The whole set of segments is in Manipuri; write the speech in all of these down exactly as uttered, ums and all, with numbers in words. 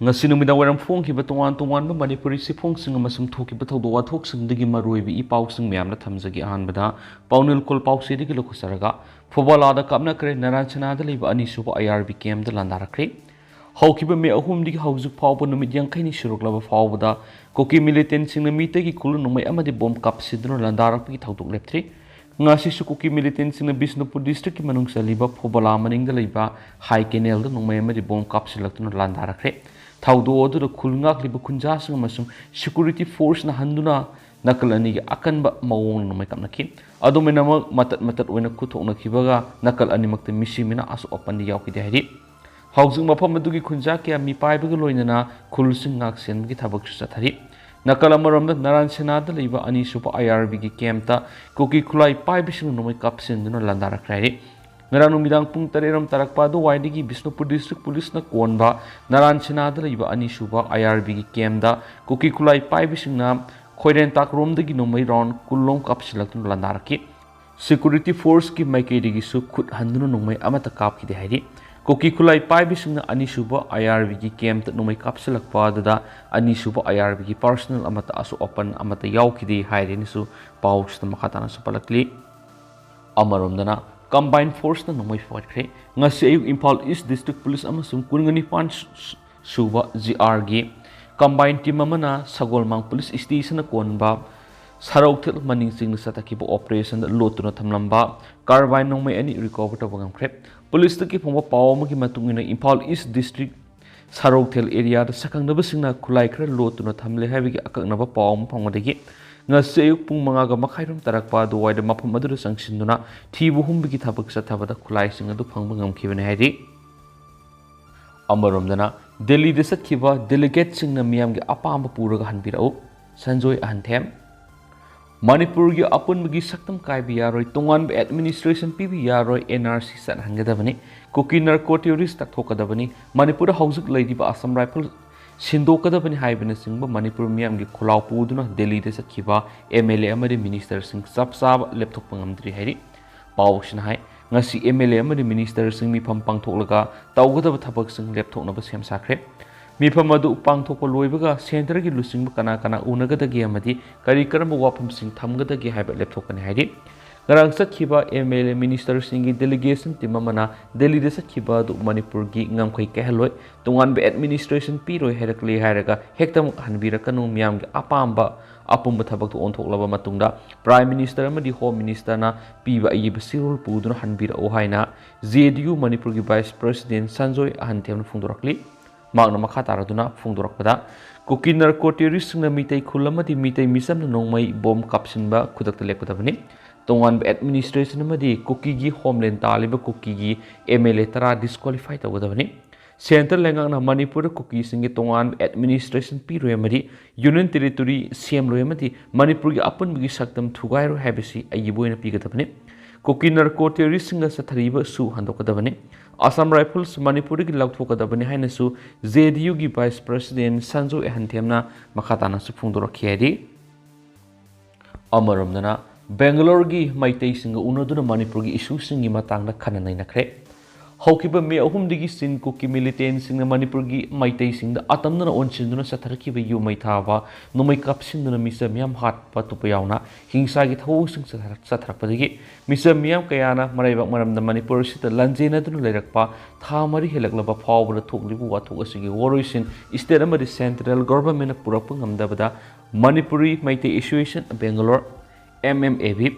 ꯉꯁꯤ ꯅꯨꯃꯤꯗꯥꯡ ꯋꯥꯏꯔꯝ ꯐꯣꯡꯈꯤꯕ ꯇꯣꯉꯥꯟ ꯇꯣꯉꯥꯟꯕ ꯃꯅꯤꯄꯨꯔꯤ ꯆꯦꯐꯣꯡꯁꯤꯡ ꯑꯃꯁꯨꯡ ꯊꯣꯛꯈꯤꯕ ꯊꯧꯗꯣꯛ ꯋꯥꯊꯣꯛꯁꯤꯡꯗꯒꯤ ꯃꯔꯨꯑꯣꯏꯕ ꯏ ꯄꯥꯎꯁꯤꯡ ꯃꯌꯥꯝꯅ ꯊꯝꯖꯒꯦ꯫ ꯑꯍꯥꯟꯕꯗ ꯄꯥꯎꯅꯤꯜ ꯀꯣꯜ ꯄꯥꯎꯆꯦꯗꯒꯤ ꯂꯧꯈꯠꯆꯔꯒ, ꯐꯨꯕꯂꯥꯗ ꯀꯥꯞꯅꯈ꯭ꯔꯦ, ꯅꯔꯥꯟ ꯁꯦꯅꯥꯗ ꯂꯩꯕ ꯑꯅꯤꯁꯨꯕ ꯑꯥꯏ ꯑꯥꯔ ꯕꯤ ꯀꯦꯝꯗ ꯂꯥꯟꯗꯥꯔꯛꯈ꯭ꯔꯦ꯫ ꯍꯧꯈꯤꯕ ꯃꯦ ꯑꯍꯨꯝꯗꯒꯤ ꯍꯧꯖꯤꯛ ꯐꯥꯎꯕ ꯅꯨꯃꯤꯠ ꯌꯥꯡꯈꯩꯅꯤ ꯁꯨꯔꯛꯂꯕ ꯐꯥꯎꯕꯗ ꯀꯨꯀꯤ ꯃꯤꯂꯤꯇꯦꯟꯁꯤꯡꯅ ꯃꯤꯇꯩꯒꯤ ꯈꯨꯜ ꯅꯣꯡꯃꯩ ꯑꯃꯗꯤ ꯕꯣꯝ ꯀꯥꯞꯁꯤꯟꯗꯨꯅ ꯂꯥꯟꯗꯥꯔꯛꯄꯒꯤ ꯊꯧꯗꯣꯛ ꯂꯦꯞꯇ꯭ꯔꯤ꯫ ꯉꯁꯤꯁꯨ ꯀꯨꯀꯤ ꯃꯤꯂꯤꯇꯦꯟꯁꯤꯡꯅ ꯕꯤꯁꯅꯨꯄꯨꯔ ꯗꯤꯁꯇ꯭ꯔꯤꯛꯀꯤ ꯃꯅꯨꯡ ꯆꯜꯂꯤꯕ ꯐꯨꯕꯂꯥ ꯃꯅꯤꯡꯗ ꯂꯩꯕ ꯍꯥꯏ ꯀꯦꯅꯦꯜꯗ ꯅꯣꯡꯃꯩ ꯑꯃꯗꯤ ꯕꯣꯝ ꯀꯥꯞꯁꯤꯜꯂꯛꯇꯨꯅ ꯂꯥꯟꯗꯥꯔꯛꯈ꯭ꯔꯦ꯫ ꯊꯧꯗꯣꯛ ꯑꯗꯨꯗ ꯈꯨꯜ ꯉꯥꯛꯂꯤꯕ ꯈꯨꯟꯖꯥꯁꯤꯡ ꯑꯃꯁꯨꯡ ꯁꯦꯀ꯭ꯌꯨꯔꯤꯇꯤ ꯐꯣꯔꯁꯅ ꯍꯟꯗꯨꯅ ꯅꯥꯀꯜ ꯑꯅꯤꯒꯤ ꯑꯀꯟꯕ ꯃꯑꯣꯡꯗ ꯅꯣꯡꯃꯩ ꯀꯥꯞꯅꯈꯤ꯫ ꯑꯗꯨꯃꯥꯏꯅꯃꯛ ꯃꯇꯠ ꯃꯇꯠ ꯑꯣꯏꯅ ꯈꯨꯠꯊꯣꯛꯅꯈꯤꯕꯒ ꯅꯥꯀꯜ ꯑꯅꯤꯃꯛꯇ ꯃꯤꯁꯤ ꯃꯤꯅꯥ ꯑꯁꯣꯛ ꯑꯄꯟꯗꯤ ꯌꯥꯎꯈꯤꯗꯦ ꯍꯥꯏꯔꯤ꯫ ꯍꯧꯖꯤꯛ ꯃꯐꯝ ꯑꯗꯨꯒꯤ ꯈꯨꯟꯖꯥ ꯀꯌꯥ ꯃꯤꯄꯥꯏꯕꯒ ꯂꯣꯏꯅꯅ ꯈꯨꯜꯁꯤꯡ ꯉꯥꯛ ꯁꯦꯟꯕꯒꯤ ꯊꯕꯛꯁꯨ ꯆꯠꯊꯔꯤ꯫ ꯅꯥꯀꯜ ꯑꯃꯔꯣꯝꯗ ꯅꯔꯥꯟ ꯁꯦꯅꯥꯗ ꯂꯩꯕ ꯑꯅꯤꯁꯨꯕ ꯑꯥꯏ ꯑꯥꯔ ꯕꯤꯒꯤ ꯀꯦꯝꯇ ꯀꯨꯀꯤ ꯈꯨꯠꯂꯥꯏ ꯄꯥꯏꯕꯁꯤꯡꯅ ꯅꯣꯡꯃꯩ ꯀꯥꯞꯁꯤꯟꯗꯨꯅ ꯂꯥꯟꯗꯥꯔꯛꯈ꯭ꯔꯦ ꯍꯥꯏꯔꯤ꯫ ꯉꯔꯥꯡ ꯅꯨꯃꯤꯗꯥꯡ ꯄꯨꯡ ꯇꯔꯦꯠ ꯔꯣꯝ ꯇꯥꯔꯛꯄ ꯑꯗꯨꯋꯥꯏꯗꯒꯤ ꯕꯤꯁꯅꯨꯄꯨꯔ ꯗꯤꯁꯇ꯭ꯔꯤꯛ ꯄꯨꯂꯤꯁꯅ ꯀꯣꯟꯕ ꯅꯔꯥꯟ ꯁꯦꯅꯥꯗ ꯂꯩꯕ ꯑꯅꯤꯁꯨꯕ ꯑꯥꯏ ꯑꯥꯔ ꯕꯤꯒꯤ ꯀꯦꯝꯗ ꯀꯨꯀꯤ ꯈꯨꯠꯂꯥꯏ ꯄꯥꯏꯕꯁꯤꯡꯅ ꯈꯣꯏꯔꯦꯟ ꯇꯥꯛꯔꯣꯝꯗꯒꯤ ꯅꯣꯡꯃꯩ ꯔꯥꯎꯟ ꯀꯨꯟꯂꯣꯝ ꯀꯥꯞꯁꯤꯜꯂꯛꯇꯨꯅ ꯂꯥꯟꯗꯥꯔꯛꯈꯤ꯫ ꯁꯦꯀ꯭ꯌꯨꯔꯤꯇꯤ ꯐꯣꯔꯁꯀꯤ ꯃꯥꯏꯀꯩꯗꯒꯤꯁꯨ ꯈꯨꯠ ꯍꯟꯗꯨꯅ ꯅꯣꯡꯃꯩ ꯑꯃꯠꯇ ꯀꯥꯞꯈꯤꯗꯦ ꯍꯥꯏꯔꯤ꯫ ꯀꯨꯀꯤ ꯈꯨꯠꯂꯥꯏ ꯄꯥꯏꯕꯁꯤꯡꯅ ꯑꯅꯤꯁꯨꯕ ꯑꯥꯏ ꯑꯥꯔ ꯕꯤꯒꯤ ꯀꯦꯝꯇ ꯅꯣꯡꯃꯩ ꯀꯥꯞꯁꯤꯜꯂꯛꯄ ꯑꯗꯨꯗ ꯑꯅꯤꯁꯨꯕ ꯑꯥꯏ ꯑꯥꯔ ꯕꯤꯒꯤ ꯄꯥꯔꯁꯣꯅꯦꯜ ꯑꯃꯠꯇ ꯑꯁꯣꯛ ꯑꯄꯟ ꯑꯃꯠꯇ ꯌꯥꯎꯈꯤꯗꯦ ꯍꯥꯏꯔꯦꯅꯁꯨ ꯄꯥꯎꯁꯤꯗ ꯃꯈꯥ ꯇꯥꯅꯁꯨ ꯄꯜꯂꯛꯂꯤ꯫ ꯑꯃꯔꯣꯝꯗꯅ ꯀꯝꯕꯥꯏꯟ ꯐꯣꯔꯁꯅ ꯅꯣꯡꯃꯩ ꯐꯥꯒꯠꯈ꯭ꯔꯦ꯫ ꯉꯁꯤ ꯑꯌꯨꯛ ꯏꯝꯐꯥꯜ ꯏꯁ ꯗꯤꯁꯇ꯭ꯔꯤꯛ ꯄꯨꯂꯤꯁ ꯑꯃꯁꯨꯡ ꯀꯨꯟꯒ ꯅꯤꯄꯥꯟ ꯁꯨ-, ꯁꯨꯕ ꯖꯤ ꯑꯥꯔꯒꯤ ꯀꯝꯕꯥꯏꯟ ꯇꯤꯝ ꯑꯃꯅ ꯁꯒꯣꯜꯃꯥꯡ ꯄꯨꯂꯤꯁ ꯁ꯭ꯇꯦꯁꯟꯅ ꯀꯣꯟꯕ ꯁꯔꯧꯊꯦꯜ ꯃꯅꯤꯡ ꯆꯤꯡꯗ ꯆꯠꯊꯈꯤꯕ ꯑꯣꯄꯔꯦꯁꯟꯗ ꯂꯣꯠꯇꯨꯅ ꯊꯝꯂꯝꯕ ꯀꯥꯔꯕꯥꯏꯟ ꯅꯣꯡꯃꯩ ꯑꯅꯤ ꯔꯤꯀꯣꯚꯔ ꯇꯧꯕ ꯉꯝꯈ꯭ꯔꯦ꯫ ꯄꯨꯂꯤꯁꯇꯒꯤ ꯐꯪꯕ ꯄꯥꯎ ꯑꯃꯒꯤ ꯃꯇꯨꯡ ꯏꯟꯅ, ꯏꯝꯐꯥꯜ ꯏꯁ ꯗꯤꯁꯇ꯭ꯔꯤꯛ ꯁꯔꯧꯊꯦꯜ ꯑꯦꯔꯤꯌꯥꯗ ꯁꯛꯈꯪꯅꯕꯁꯤꯡꯅ ꯈꯨꯠꯂꯥꯏ ꯈꯔ ꯂꯣꯠꯇꯨꯅ ꯊꯝꯂꯦ ꯍꯥꯏꯕꯒꯤ ꯑꯀꯛꯅꯕ ꯄꯥꯎ ꯑꯃ ꯐꯪꯕꯗꯒꯤ ꯉꯁꯤ ꯑꯌꯨꯛ ꯄꯨꯡ ꯃꯉꯥꯒ ꯃꯈꯥꯏꯔꯣꯝ ꯇꯥꯔꯛꯄ ꯑꯗꯨꯋꯥꯏꯗ ꯃꯐꯝ ꯑꯗꯨꯗ ꯆꯪꯁꯤꯟꯗꯨꯅ ꯊꯤꯕ ꯍꯨꯝꯕꯒꯤ ꯊꯕꯛ ꯆꯠꯊꯕꯗ ꯈꯨꯠꯂꯥꯏꯁꯤꯡ ꯑꯗꯨ ꯐꯪꯕ ꯉꯝꯈꯤꯕꯅꯤ ꯍꯥꯏꯔꯤ꯫ ꯑꯃꯔꯣꯝꯗꯅ, ꯗꯦꯜꯂꯤꯗ ꯆꯠꯈꯤꯕ ꯗꯦꯂꯤꯒꯦꯠꯁꯤꯡꯅ ꯃꯤꯌꯥꯝꯒꯤ ꯑꯄꯥꯝꯕ ꯄꯨꯔꯒ ꯍꯟꯕꯤꯔꯛꯎ, ꯁꯟꯖꯣꯏ ꯑꯍꯟꯊꯦꯝ꯫ ꯃꯅꯤꯄꯨꯔꯒꯤ ꯑꯄꯨꯟꯕꯒꯤ ꯁꯛꯇꯝ ꯀꯥꯏꯕ ꯌꯥꯔꯣꯏ, ꯇꯣꯉꯥꯟꯕ ꯑꯦꯗꯃꯤꯅꯤꯁꯇ꯭ꯔꯦꯁꯟ ꯄꯤꯕ ꯌꯥꯔꯣꯏ, and R C ꯆꯠꯍꯟꯒꯗꯕꯅꯤ, Kuki narco terrorist ꯇꯛꯊꯣꯛꯀꯗꯕꯅꯤ, ꯃꯅꯤꯄꯨꯔꯗ ꯍꯧꯖꯤꯛ ꯂꯩꯔꯤꯕ ꯑꯁꯥꯝ ꯔꯥꯏꯐꯜ ꯁꯤꯟꯗꯣꯛꯀꯗꯕꯅꯤ ꯍꯥꯏꯕꯅꯆꯤꯡꯕ ꯃꯅꯤꯄꯨꯔ ꯃꯤꯌꯥꯝꯒꯤ ꯈꯣꯜꯂꯥꯎ ꯄꯨꯗꯨꯅ ꯗꯦꯜꯂꯤꯗ ꯆꯠꯈꯤꯕ ꯑꯦꯝ ꯑꯦꯜ ꯑꯦ ꯑꯃꯗꯤ ꯃꯤꯅꯤꯁꯇꯔꯁꯤꯡ ꯆꯞ ꯆꯥꯕ ꯂꯦꯞꯊꯣꯛꯄ ꯉꯝꯗ꯭ꯔꯤ ꯍꯥꯏꯔꯤ꯫ ꯄꯥꯎꯁꯤꯅ ꯍꯥꯏ, ꯉꯁꯤ ꯑꯦꯝ ꯑꯦꯜ ꯑꯦ ꯑꯃꯗꯤ ꯃꯤꯅꯤꯁꯇꯔꯁꯤꯡ ꯃꯤꯐꯝ ꯄꯥꯡꯊꯣꯛꯂꯒ ꯇꯧꯒꯗꯕ ꯊꯕꯛꯁꯤꯡ ꯂꯦꯞꯊꯣꯛꯅꯕ ꯁꯦꯝ ꯁꯥꯈ꯭ꯔꯦ꯫ ꯃꯤꯐꯝ ꯑꯗꯨ ꯄꯥꯡꯊꯣꯛꯄ ꯂꯣꯏꯕꯒ centreꯒꯤ ꯂꯨꯆꯤꯡꯕ ꯀꯅꯥ ꯀꯅꯥ ꯎꯅꯒꯗꯒꯦ ꯑꯃꯗꯤ ꯀꯔꯤ ꯀꯔꯝꯕ ꯋꯥꯐꯝꯁꯤꯡ ꯊꯝꯒꯗꯒꯦ ꯍꯥꯏꯕ ꯂꯦꯞꯊꯣꯛꯀꯅꯤ ꯍꯥꯏꯔꯤ꯫ ꯉꯔꯥꯡ ꯆꯠꯈꯤꯕ MLA ministerꯁꯤꯡꯒꯤ delegation team ꯑꯃꯅ ꯗꯦꯜꯂꯤꯗ ꯆꯠꯈꯤꯕ ꯑꯗꯨ ꯃꯅꯤꯄꯨꯔꯒꯤ ꯉꯝꯈꯩ ꯀꯥꯏꯍꯜꯂꯣꯏ, ꯇꯣꯉꯥꯟꯕ administration ꯄꯤꯔꯣꯏ ꯍꯥꯏꯔꯛꯂꯦ ꯍꯥꯏꯔꯒ ꯍꯦꯛꯇꯃꯛ ꯍꯟꯕꯤꯔꯛꯀꯅꯨ, ꯃꯤꯌꯥꯝꯒꯤ ꯑꯄꯥꯝꯕ ꯑꯄꯨꯝꯕ ꯊꯕꯛꯇꯨ ꯑꯣꯟꯊꯣꯛꯂꯕ ꯃꯇꯨꯡꯗ Prime Minister ꯑꯃꯗꯤ Home Ministerꯅ ꯄꯤꯕ ꯑꯏꯕ ꯆꯦꯔꯣꯜ ꯄꯨꯗꯨꯅ ꯍꯟꯕꯤꯔꯛꯎ ꯍꯥꯏꯅ JDU ꯃꯅꯤꯄꯨꯔꯒꯤ Vice President ꯁꯟꯖꯣꯏ ꯑꯍꯟꯊꯦꯝꯅ ꯐꯣꯡꯗꯣꯔꯛꯂꯤ꯫ ꯃꯍꯥꯛꯅ ꯃꯈꯥ ꯇꯥꯔꯗꯨꯅ ꯐꯣꯡꯗꯣꯔꯛꯄꯗ, ꯀꯨꯀꯤ narco terroristꯁꯤꯡꯅ ꯃꯤꯇꯩ ꯈꯨꯜ ꯑꯃꯗꯤ ꯃꯤꯇꯩ ꯃꯤꯆꯝꯅ ꯅꯣꯡꯃꯩ ꯕꯣꯝ ꯀꯥꯞꯁꯤꯟꯕ ꯈꯨꯗꯛꯇ ꯂꯦꯞꯀꯗꯕꯅꯤ꯫ ꯇꯣꯉꯥꯟꯕ administration ꯑꯃꯗꯤ ꯀꯨꯀꯤꯒꯤ homeland ꯇꯥꯜꯂꯤꯕ ꯀꯨꯀꯤꯒꯤ MLA ꯇꯔꯥ disqualify ꯇꯧꯒꯗꯕꯅꯤ꯫ Centre ꯂꯩꯉꯥꯛꯅ ꯃꯅꯤꯄꯨꯔꯗ ꯀꯨꯀꯤꯁꯤꯡꯒꯤ ꯇꯣꯉꯥꯟꯕ administration ꯄꯤꯔꯣꯏ ꯑꯃꯗꯤ Union Territory ꯁꯦꯝꯂꯣꯏ ꯑꯃꯗꯤ ꯃꯅꯤꯄꯨꯔꯒꯤ ꯑꯄꯨꯟꯕꯒꯤ ꯁꯛꯇꯝ ꯊꯨꯒꯥꯏꯔꯣꯏ ꯍꯥꯏꯕꯁꯤ ꯑꯏꯕ ꯑꯣꯏꯅ ꯄꯤꯒꯗꯕꯅꯤ꯫ ꯀꯨꯀꯤ narco terroristꯁꯤꯡꯅ ꯆꯠꯊꯔꯤꯕ ꯁꯨ ꯍꯟꯗꯣꯛꯀꯗꯕꯅꯤ꯫ Assam Rifles ꯃꯅꯤꯄꯨꯔꯗꯒꯤ ꯂꯧꯊꯣꯛꯀꯗꯕꯅꯤ ꯍꯥꯏꯅꯁꯨ JDUꯒꯤ Vice President ꯁꯟꯖꯣꯏ ꯑꯍꯟꯊꯦꯝꯅ ꯃꯈꯥ ꯇꯥꯅꯁꯨ ꯐꯣꯡꯗꯣꯔꯛꯈꯤ ꯍꯥꯏꯔꯤ꯫ ꯑꯃꯔꯣꯝꯗꯅ, ꯕꯦꯡꯒꯂꯣꯔꯒꯤ ꯃꯩꯇꯩꯁꯤꯡꯒ ꯎꯅꯗꯨꯅ ꯃꯅꯤꯄꯨꯔꯒꯤ issueꯁꯤꯡꯒꯤ ꯃꯇꯥꯡꯗ ꯈꯟꯅ ꯅꯩꯅꯈ꯭ꯔꯦ꯫ ꯍꯧꯈꯤꯕ ꯃꯦ ꯑꯍꯨꯝꯗꯒꯤ ꯆꯤꯟ ꯀꯨꯀꯤ militantꯁꯤꯡꯅ ꯃꯅꯤꯄꯨꯔꯒꯤ ꯃꯩꯇꯩꯁꯤꯡꯗ ꯑꯇꯝꯅꯅ ꯑꯣꯟꯁꯤꯟꯗꯨꯅ ꯆꯠꯊꯔꯛꯈꯤꯕ ꯌꯨꯝ ꯃꯩ ꯊꯥꯕ, ꯅꯣꯡꯃꯩ ꯀꯥꯞꯁꯤꯟꯗꯨꯅ ꯃꯤꯆꯝ ꯃꯤꯌꯥꯝ ꯍꯥꯠꯄ ꯇꯨꯞꯄ ꯌꯥꯎꯅ ꯍꯤꯡꯁꯥꯒꯤ ꯊꯧꯑꯣꯡꯁꯤꯡ ꯆꯠꯊꯔꯛ-, ꯆꯠꯊꯔꯛꯄꯗꯒꯤ ꯃꯤꯆꯝ ꯃꯤꯌꯥꯝ ꯀꯌꯥꯅ ꯃꯔꯩꯕꯥꯛ ꯃꯔꯝꯗ ꯃꯅꯤꯄꯨꯔ ꯑꯁꯤꯗ ꯂꯥꯟꯖꯦꯟꯅꯗꯨꯅ ꯂꯩꯔꯛꯄ ꯊꯥ ꯃꯔꯤ ꯍꯦꯜꯂꯛꯂꯕ ꯐꯥꯎꯕꯗ ꯊꯣꯛꯂꯤꯕ ꯋꯥꯊꯣꯛ ꯑꯁꯤꯒꯤ ꯋꯥꯔꯣꯏꯁꯤꯟ state ꯑꯃꯗꯤ central governmentꯅ ꯄꯨꯔꯛꯄ ꯉꯝꯗꯕꯗ Manipuri Meitei Association Bangalore, MMAB,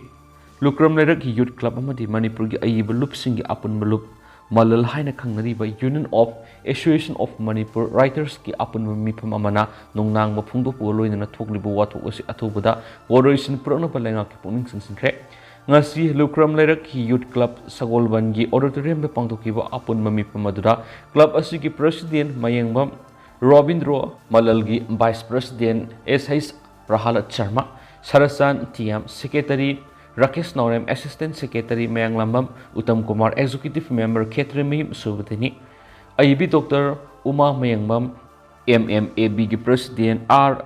ꯂꯨꯀ꯭ꯔꯝ ꯂꯩꯔꯛ Youth Club ꯑꯃꯗꯤ ꯃꯅꯤꯄꯨꯔꯒꯤ ꯑꯏꯕ ꯂꯨꯞꯁꯤꯡꯒꯤ ꯑꯄꯨꯟꯕ ꯂꯨꯞ, ꯃꯂꯜ ꯍꯥꯏꯅ ꯈꯪꯅꯔꯤꯕ Union of Association of Manipur Writersꯀꯤ ꯑꯄꯨꯟꯕ ꯃꯤꯐꯝ ꯑꯃꯅ ꯅꯨꯡꯅꯥꯡꯕ ꯐꯣꯡꯗꯣꯛꯄꯒ ꯂꯣꯏꯅꯅ ꯊꯣꯛꯂꯤꯕ ꯋꯥꯊꯣꯛ ꯑꯁꯤ ꯑꯊꯨꯕꯗ ꯋꯥꯔꯣꯏꯁꯤꯟ ꯄꯨꯔꯛꯅꯕ ꯂꯩꯉꯥꯛꯀꯤ ꯄꯨꯛꯅꯤꯡ ꯆꯤꯡꯁꯤꯟꯈ꯭ꯔꯦ꯫ ꯉꯁꯤ ꯂꯨꯀ꯭ꯔꯝ ꯂꯩꯔꯛ Youth Club ꯁꯒꯣꯜꯕꯟꯒꯤ auditoriumꯗ ꯄꯥꯡꯊꯣꯛꯈꯤꯕ ꯑꯄꯨꯟꯕ ꯃꯤꯐꯝ ꯑꯗꯨꯗ club ꯑꯁꯤꯒꯤ president ꯃꯌꯦꯡꯕꯝ Robindro, ꯃꯂꯜꯒꯤ Vice President S H ꯄ꯭ꯔꯍꯥꯂꯥꯗ Sharma, ꯁꯔꯆꯥꯟ ꯇꯤꯌꯥꯝ, Secretary Rakesh ꯅꯥꯎꯔꯦꯝ, Assistant Secretary ꯃꯌꯥꯡꯂꯥꯝꯕꯝ ꯎꯇꯝ ꯀꯨꯃꯥꯔ, Executive Member ꯈꯦꯇ꯭ꯔꯤꯃꯌꯨꯝ ꯁꯨꯕꯗꯤꯅꯤ, ꯑꯏꯕꯤ Doctor ꯎꯃꯥ ꯃꯌꯦꯡꯕꯝ, MMABꯒꯤ President R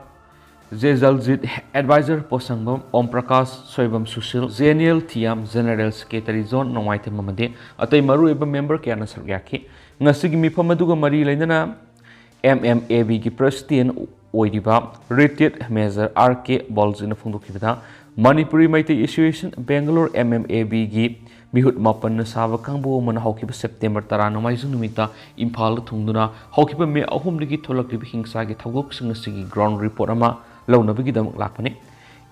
ꯖꯦꯖꯜꯖꯤꯠ, Advisor Poshangbam Om Prakash, Soibam Sushil, Jeniel Thiyam, General Secretary John Nongmaithem ꯑꯃꯗꯤ ꯑꯇꯩ ꯃꯔꯨꯑꯣꯏꯕ member ꯀꯌꯥꯅ ꯁꯔꯨꯛ ꯌꯥꯈꯤ꯫ ꯉꯁꯤꯒꯤ ꯃꯤꯐꯝ ꯑꯗꯨꯒ ꯃꯔꯤ ꯂꯩꯅꯅ ꯑꯦꯝ ꯑꯦꯝ ꯑꯦ ꯕꯤꯒꯤ ꯄ꯭ꯔꯁꯤꯗꯦꯟ ꯑꯣꯏꯔꯤꯕ ꯔꯤꯇꯥꯌꯔꯗ ꯃꯦꯖꯔ ꯑꯥꯔ ꯀꯦ ꯕꯜꯖꯤꯅ ꯐꯣꯡꯗꯣꯛꯈꯤꯕꯗ, Manipuri Meitei association Bangalore, M M A ꯕꯤꯒꯤ ꯃꯤꯍꯨꯠ ꯃꯥꯄꯟꯅ ꯁꯥꯕ ꯀꯥꯡꯕꯨ ꯑꯃꯅ ꯍꯧꯈꯤꯕ ꯁꯦꯞꯇꯦꯝꯕꯔ ꯇꯔꯥ ꯅꯣꯡꯃꯥꯏꯖꯤꯡ ꯅꯨꯃꯤꯠꯇ ꯏꯝꯐꯥꯜꯗ ꯊꯨꯡꯗꯨꯅ ꯍꯧꯈꯤꯕ ꯃꯦ ꯑꯍꯨꯝꯗꯒꯤ ꯊꯣꯛꯂꯛꯂꯤꯕ ꯍꯤꯡꯁꯥꯒꯤ ꯊꯧꯗꯣꯛꯁꯤꯡ ꯑꯁꯤꯒꯤ ꯒ꯭ꯔꯥꯎꯟ ꯔꯤꯄꯣꯔꯠ ꯑꯃ ꯂꯧꯅꯕꯒꯤꯗꯃꯛ ꯂꯥꯛꯄꯅꯤ꯫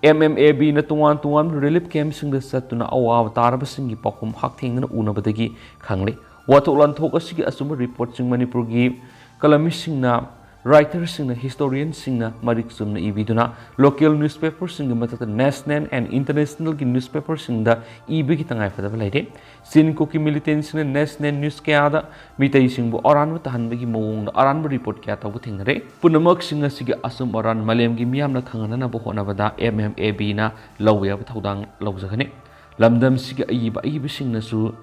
ꯑꯦꯝ ꯑꯦꯝ ꯑꯦ ꯕꯤꯅ ꯇꯣꯉꯥꯟ ꯇꯣꯉꯥꯟꯕ ꯔꯤꯂꯤꯐ ꯀꯦꯝꯞꯁꯤꯡꯗ ꯆꯠꯇꯨꯅ ꯑꯋꯥꯕ ꯇꯥꯔꯕꯁꯤꯡꯒꯤ ꯄꯥꯎꯈꯨꯝ ꯍꯛꯊꯦꯡꯅꯅ ꯎꯅꯕꯗꯒꯤ ꯈꯪꯂꯦ꯫ ꯋꯥꯊꯣꯛ ꯂꯥꯟꯊꯣꯛ ꯑꯁꯤꯒꯤ ꯑꯆꯨꯝꯕ ꯔꯤꯄꯣꯔꯠꯁꯤꯡ ꯃꯅꯤꯄꯨꯔꯒꯤ ꯀꯂꯃꯤꯁꯁꯤꯡꯅ, ꯔꯥꯏꯇꯔꯁꯤꯡꯅ, ꯍꯤꯁꯇꯣꯔꯤꯌꯟꯁꯤꯡꯅ ꯃꯔꯤꯛ ꯆꯨꯝꯅ ꯏꯕꯤꯗꯨꯅ local newspaperꯁꯤꯡꯒꯤ ꯃꯊꯛꯇ national and internationalꯒꯤ newspaperꯁꯤꯡꯗ ꯏꯕꯒꯤ ꯇꯉꯥꯏꯐꯗꯕ ꯂꯩꯔꯦ꯫ ꯆꯤꯟ ꯀꯨꯀꯤ militantꯁꯤꯡꯅ national news ꯀꯌꯥꯗ ꯃꯤꯇꯩꯁꯤꯡꯕꯨ ꯑꯔꯥꯟꯕ ꯇꯥꯍꯟꯕꯒꯤ ꯃꯑꯣꯡꯗ ꯑꯔꯥꯟꯕ ꯔꯤꯄꯣꯔꯠ ꯀꯌꯥ ꯇꯧꯕ ꯊꯦꯡꯅꯔꯦ꯫ ꯄꯨꯝꯅꯃꯛꯁꯤꯡ ꯑꯁꯤꯒꯤ ꯑꯆꯨꯝ ꯑꯔꯥꯟ ꯃꯥꯂꯦꯝꯒꯤ ꯃꯤꯌꯥꯝꯅ ꯈꯪꯍꯟꯅꯅꯕ ꯍꯣꯠꯅꯕꯗ ꯑꯦꯝ ꯑꯦꯝ ꯑꯦ ꯕꯤꯅ ꯂꯧꯕ ꯌꯥꯕ ꯊꯧꯗꯥꯡ ꯂꯧꯖꯒꯅꯤ꯫ ꯂꯝꯗꯝꯁꯤꯒꯤ ꯑꯏꯕ ꯑꯏꯕꯁꯤꯡꯅꯁꯨ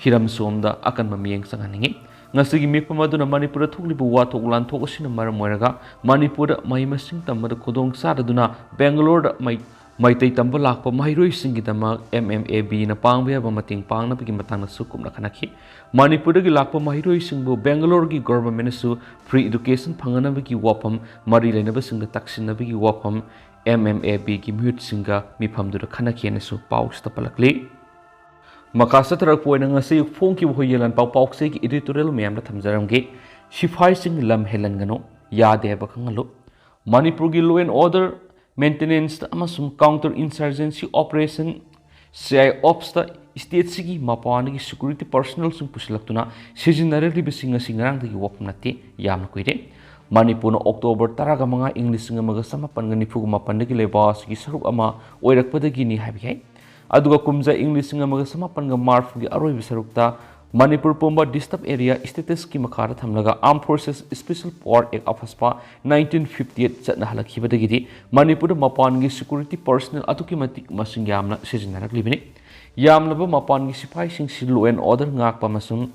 ꯍꯤꯔꯝ ꯁꯣꯝꯗ ꯑꯀꯟꯕ ꯃꯤꯠꯌꯦꯡ ꯆꯪꯍꯟꯅꯤꯡꯏ꯫ ꯉꯁꯤꯒꯤ ꯃꯤꯐꯝ ꯑꯗꯨꯅ ꯃꯅꯤꯄꯨꯔꯗ ꯊꯣꯛꯂꯤꯕ ꯋꯥꯊꯣꯛ ꯂꯥꯟꯊꯣꯛ ꯑꯁꯤꯅ ꯃꯔꯝ ꯑꯣꯏꯔꯒ ꯃꯅꯤꯄꯨꯔꯗ ꯃꯍꯩ ꯃꯁꯤꯡ ꯇꯝꯕꯗ ꯈꯨꯗꯣꯡ ꯆꯥꯗꯗꯨꯅ ꯕꯦꯡꯒꯂꯣꯔꯗ ꯃꯩ-, ꯃꯩꯇꯩ ꯇꯝꯕ ꯂꯥꯛꯄ ꯃꯍꯩꯔꯣꯏꯁꯤꯡꯒꯤꯗꯃꯛ ꯑꯦꯝ ꯑꯦꯝ ꯑꯦ ꯕꯤꯅ ꯄꯥꯡꯕ ꯌꯥꯕ ꯃꯇꯦꯡ ꯄꯥꯡꯅꯕꯒꯤ ꯃꯇꯥꯡꯗꯁꯨ ꯀꯨꯞꯅ ꯈꯟꯅꯈꯤ꯫ ꯃꯅꯤꯄꯨꯔꯗꯒꯤ ꯂꯥꯛꯄ ꯃꯍꯩꯔꯣꯏꯁꯤꯡꯕꯨ ꯕꯦꯡꯒꯂꯣꯔꯒꯤ ꯒꯣꯚꯔꯟꯃꯦꯟꯠꯅꯁꯨ free education ꯐꯪꯍꯟꯅꯕꯒꯤ ꯋꯥꯐꯝ, ꯃꯔꯤ ꯂꯩꯅꯕꯁꯤꯡꯗ ꯇꯛꯁꯤꯟꯅꯕꯒꯤ ꯋꯥꯐꯝ ꯑꯦꯝ ꯑꯦꯝ ꯑꯦ ꯕꯤꯒꯤ ꯃꯤꯍꯨꯠꯁꯤꯡꯒ ꯃꯤꯐꯝꯗꯨꯗ ꯈꯟꯅꯈꯤ ꯍꯥꯏꯅꯁꯨ ꯄꯥꯎꯁꯤꯗ ꯄꯜꯂꯛꯂꯤ꯫ ꯃꯈꯥ ꯆꯠꯊꯔꯛꯄ ꯑꯣꯏꯅ ꯉꯁꯤ ꯐꯣꯡꯈꯤꯕ ꯍꯨꯏꯌꯦꯟ ꯂꯥꯟꯄꯥꯎ ꯄꯥꯎꯆꯦꯒꯤ editorial ꯃꯌꯥꯝꯗ ꯊꯝꯖꯔꯝꯒꯦ꯫ ꯁꯤꯐꯥꯏꯁꯤꯡ ꯂꯝ ꯍꯦꯜꯍꯟꯒꯅꯨ, ꯌꯥꯗꯦ ꯍꯥꯏꯕ ꯈꯪꯍꯜꯂꯨ꯫ ꯃꯅꯤꯄꯨꯔꯒꯤ law and order maintenanceꯇ ꯑꯃꯁꯨꯡ counter insurgency operation, C I opsꯇ stateꯁꯤꯒꯤ ꯃꯄꯥꯟꯗꯒꯤ security personnelꯁꯤꯡ ꯄꯨꯁꯤꯜꯂꯛꯇꯨꯅ ꯁꯤꯖꯤꯟꯅꯔꯛꯂꯤꯕꯁꯤꯡ ꯑꯁꯤ ꯉꯔꯥꯡꯗꯒꯤ ꯋꯥꯐꯝ ꯅꯠꯇꯦ, ꯌꯥꯝꯅ ꯀꯨꯏꯔꯦ꯫ ꯃꯅꯤꯄꯨꯔꯅ October ꯇꯔꯥꯒ ꯃꯉꯥ, ꯏꯪ ꯂꯤꯁꯤꯡ ꯑꯃꯒ ꯆꯃꯥꯄꯟꯒ ꯅꯤꯐꯨꯒ ꯃꯥꯄꯟꯗꯒꯤ ꯂꯩꯕꯥꯛ ꯑꯁꯤꯒꯤ ꯁꯔꯨꯛ ꯑꯃ ꯑꯣꯏꯔꯛꯄꯗꯒꯤꯅꯤ ꯍꯥꯏꯕ ꯌꯥꯏ꯫ ꯑꯗꯨꯒ ꯀꯨꯝꯖꯥ ꯏꯪ ꯂꯤꯁꯤꯡ ꯑꯃꯒ ꯆꯃꯥꯄꯟꯒ ꯃꯔꯤꯐꯨꯒꯤ ꯑꯔꯣꯏꯕ ꯁꯔꯨꯛꯇ ꯃꯅꯤꯄꯨꯔ ꯄꯨꯝꯕ disturbed area statusꯀꯤ ꯃꯈꯥꯗ ꯊꯝꯂꯒ Armed Forces Special Power Act, AFSPA, nineteen fifty eight ꯆꯠꯅꯍꯜꯂꯛꯈꯤꯕꯗꯒꯤꯗꯤ ꯃꯅꯤꯄꯨꯔꯗ ꯃꯄꯥꯟꯒꯤ security personnel ꯑꯗꯨꯛꯀꯤ ꯃꯇꯤꯛ ꯃꯁꯤꯡ ꯌꯥꯝꯅ ꯁꯤꯖꯤꯟꯅꯔꯛꯂꯤꯕꯅꯤ꯫ ꯌꯥꯝꯂꯕ ꯃꯄꯥꯟꯒꯤ ꯁꯤꯐꯥꯏꯁꯤꯡꯁꯤ law and order ꯉꯥꯛꯄ ꯑꯃꯁꯨꯡ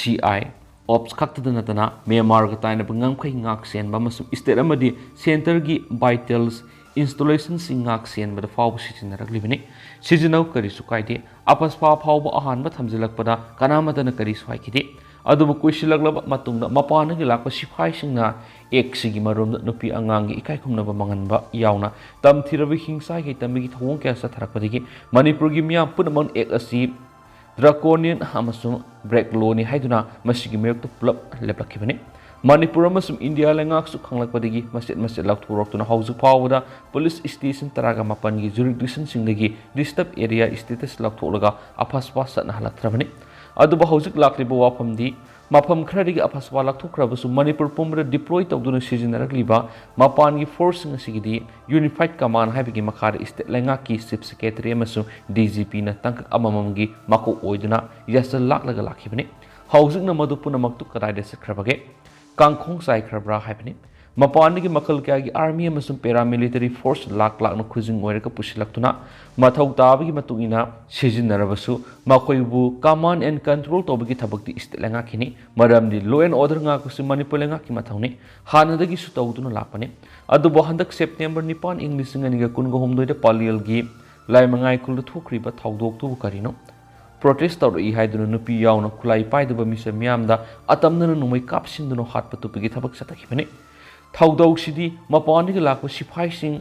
C I ops ꯈꯛꯇꯗ ꯅꯠꯇꯅ ꯃ꯭ꯌꯥꯟꯃꯥꯔꯒ ꯇꯥꯏꯅꯕ ꯉꯝꯈꯩ ꯉꯥꯛ ꯁꯦꯟꯕ ꯑꯃꯁꯨꯡ state ꯑꯃꯗꯤ centreꯒꯤ vitals installationꯁꯤꯡ ꯉꯥꯛ ꯁꯦꯟꯕꯗ ꯐꯥꯎꯕ ꯁꯤꯖꯤꯟꯅꯔꯛꯂꯤꯕꯅꯤ꯫ ꯁꯤꯖꯤꯟꯅꯧ, ꯀꯔꯤꯁꯨ ꯀꯥꯏꯗꯦ꯫ AFSPA ꯐꯥꯎꯕ ꯑꯍꯥꯟꯕ ꯊꯝꯖꯤꯜꯂꯛꯄꯗ ꯀꯅꯥꯃꯠꯇꯅ ꯀꯔꯤꯁꯨ ꯍꯥꯏꯈꯤꯗꯦ꯫ ꯑꯗꯨꯕꯨ ꯀꯨꯏꯁꯤꯜꯂꯛꯂꯕ ꯃꯇꯨꯡꯗ ꯃꯄꯥꯟꯗꯒꯤ ꯂꯥꯛꯄ ꯁꯤꯐꯥꯏꯁꯤꯡꯅ ꯑꯦꯛꯁꯤꯒꯤ ꯃꯔꯨꯝꯗ ꯅꯨꯄꯤ ꯑꯉꯥꯡꯒꯤ ꯏꯀꯥꯏ ꯈꯨꯝꯅꯕ ꯃꯥꯡꯍꯟꯕ ꯌꯥꯎꯅ ꯇꯝꯊꯤꯔꯕ ꯍꯤꯡꯁꯥꯏꯒꯤ ꯇꯝꯕꯤꯒꯤ ꯊꯧꯑꯣꯡ ꯀꯌꯥ ꯆꯠꯊꯔꯛꯄꯗꯒꯤ ꯃꯅꯤꯄꯨꯔꯒꯤ ꯃꯤꯌꯥꯝ ꯄꯨꯝꯅꯃꯛꯅ ꯑꯦꯛ ꯑꯁꯤ ꯗ꯭ꯔꯥꯀꯣꯅꯤꯌꯟ ꯑꯃꯁꯨꯡ ꯕ꯭ꯔꯦꯛ ꯂꯣꯅꯤ ꯍꯥꯏꯗꯨꯅ ꯃꯁꯤꯒꯤ ꯃꯥꯌꯣꯛꯇ ꯄꯨꯂꯞ ꯂꯦꯞꯂꯛꯈꯤꯕꯅꯤ꯫ ꯃꯅꯤꯄꯨꯔ ꯑꯃꯁꯨꯡ ꯏꯟꯗꯤꯌꯥ ꯂꯩꯉꯥꯛꯁꯨ ꯈꯪꯂꯛꯄꯗꯒꯤ ꯃꯆꯦꯠ ꯃꯆꯦꯠ ꯂꯧꯊꯣꯔꯛꯇꯨꯅ ꯍꯧꯖꯤꯛ ꯐꯥꯎꯕꯗ ꯄꯨꯂꯤꯁ ꯁ꯭ꯇꯦꯁꯟ ꯇꯔꯥꯒ ꯃꯥꯄꯟꯒꯤ ꯖꯨꯔꯤꯗꯤꯛꯁꯟꯁꯤꯡꯗꯒꯤ ꯗꯤꯁꯇꯔꯕ ꯑꯦꯔꯤꯌꯥ ꯁ꯭ꯇꯦꯇꯁ ꯂꯧꯊꯣꯛꯂꯒ ꯑꯐꯁꯄꯥ ꯆꯠꯅꯍꯜꯂꯛꯇ꯭ꯔꯕꯅꯤ꯫ ꯑꯗꯨꯕꯨ ꯍꯧꯖꯤꯛ ꯂꯥꯛꯂꯤꯕ ꯋꯥꯐꯝꯗꯤ ꯃꯐꯝ ꯈꯔꯗꯒꯤ ꯑꯐꯁꯄꯥ ꯂꯧꯊꯣꯛꯈ꯭ꯔꯕꯁꯨ ꯃꯅꯤꯄꯨꯔ ꯄꯨꯝꯕꯗ ꯗꯤꯄ꯭ꯂꯣꯏ ꯇꯧꯗꯨꯅ ꯁꯤꯖꯤꯟꯅꯔꯛꯂꯤꯕ ꯃꯄꯥꯟꯒꯤ ꯐꯣꯔꯁꯁꯤꯡ ꯑꯁꯤꯒꯤꯗꯤ ꯌꯨꯅꯤꯐꯥꯏꯠ ꯀꯃꯥꯟ ꯍꯥꯏꯕꯒꯤ ꯃꯈꯥꯗ ꯁ꯭ꯇꯦꯠ ꯂꯩꯉꯥꯛꯀꯤ ꯆꯤꯐ ꯁꯦꯀ꯭ꯔꯦꯇꯔꯤ ꯑꯃꯁꯨꯡ ꯗꯤ ꯖꯤ ꯄꯤꯅ ꯇꯥꯡꯀꯛ ꯑꯃꯃꯝꯒꯤ ꯃꯀꯣꯛ ꯑꯣꯏꯗꯨꯅ ꯌꯥꯁꯜ ꯂꯥꯛꯂꯒ ꯂꯥꯛꯈꯤꯕꯅꯤ꯫ ꯍꯧꯖꯤꯛꯅ ꯃꯗꯨ ꯄꯨꯝꯅꯃꯛꯇꯨ ꯀꯗꯥꯏꯗ ꯆꯠꯈ꯭ꯔꯕꯒꯦ? ꯀꯥꯡꯈꯣꯡ ꯆꯥꯏꯈ꯭ꯔꯕ꯭ꯔꯥ ꯍꯥꯏꯕꯅꯤ꯫ ꯃꯄꯥꯟꯗꯒꯤ ꯃꯈꯜ ꯀꯌꯥꯒꯤ ꯑꯥꯔꯃꯤ ꯑꯃꯁꯨꯡ ꯄꯦꯔꯥꯃꯤꯂꯤꯇꯔꯤ ꯐꯣꯔꯁ ꯂꯥꯛ ꯂꯥꯛꯅ ꯈꯨꯖꯤꯡ ꯑꯣꯏꯔꯒ ꯄꯨꯁꯤꯜꯂꯛꯇꯨꯅ ꯃꯊꯧ ꯇꯥꯕꯒꯤ ꯃꯇꯨꯡ ꯏꯟꯅ ꯁꯤꯖꯤꯟꯅꯔꯕꯁꯨ ꯃꯈꯣꯏꯕꯨ ꯀꯃꯥꯟ ꯑꯦꯟ ꯀꯟꯇ꯭ꯔꯣꯜ ꯇꯧꯕꯒꯤ ꯊꯕꯛꯇꯤ ꯁ꯭ꯇꯦꯠ ꯂꯩꯉꯥꯛꯀꯤꯅꯤ꯫ ꯃꯔꯝꯗꯤ ꯂꯣ ꯑꯦꯟ ꯑꯣꯔꯗꯔ ꯉꯥꯛꯄꯁꯤ ꯃꯅꯤꯄꯨꯔ ꯂꯩꯉꯥꯛꯀꯤ ꯃꯊꯧꯅꯤ, ꯍꯥꯟꯅꯗꯒꯤꯁꯨ ꯇꯧꯗꯨꯅ ꯂꯥꯛꯄꯅꯤ꯫ ꯑꯗꯨꯕꯨ ꯍꯟꯗꯛ ꯁꯦꯞꯇꯦꯝꯕꯔ ꯅꯤꯄꯥꯟ, ꯏꯪ ꯂꯤꯁꯤꯡ ꯑꯅꯤꯒ ꯀꯨꯟꯒ ꯍꯨꯝꯗꯣꯏꯗ ꯄꯂꯦꯜꯒꯤ ꯂꯥꯏꯃꯉꯥꯏ ꯈꯨꯜꯗ ꯊꯣꯛꯈ꯭ꯔꯤꯕ ꯊꯧꯗꯣꯛꯇꯨꯕꯨ ꯀꯔꯤꯅꯣ? ꯄ꯭ꯔꯣꯇꯦꯁ ꯇꯧꯔꯛꯏ ꯍꯥꯏꯗꯨꯅ ꯅꯨꯄꯤ ꯌꯥꯎꯅ ꯈꯨꯠꯂꯥꯏ ꯄꯥꯏꯗꯕ ꯃꯤꯆꯝ ꯃꯤꯌꯥꯝꯗ ꯑꯇꯝꯅꯅ ꯅꯣꯡꯃꯩ ꯀꯥꯞꯁꯤꯟꯗꯨꯅ ꯍꯥꯠꯄ ꯇꯨꯞꯄꯒꯤ ꯊꯕꯛ ꯆꯠꯊꯈꯤꯕꯅꯤ꯫ ꯊꯧꯗꯣꯛꯁꯤꯗꯤ ꯃꯄꯥꯟꯗꯒꯤ ꯂꯥꯛꯄ ꯁꯤꯐꯥꯏꯁꯤꯡ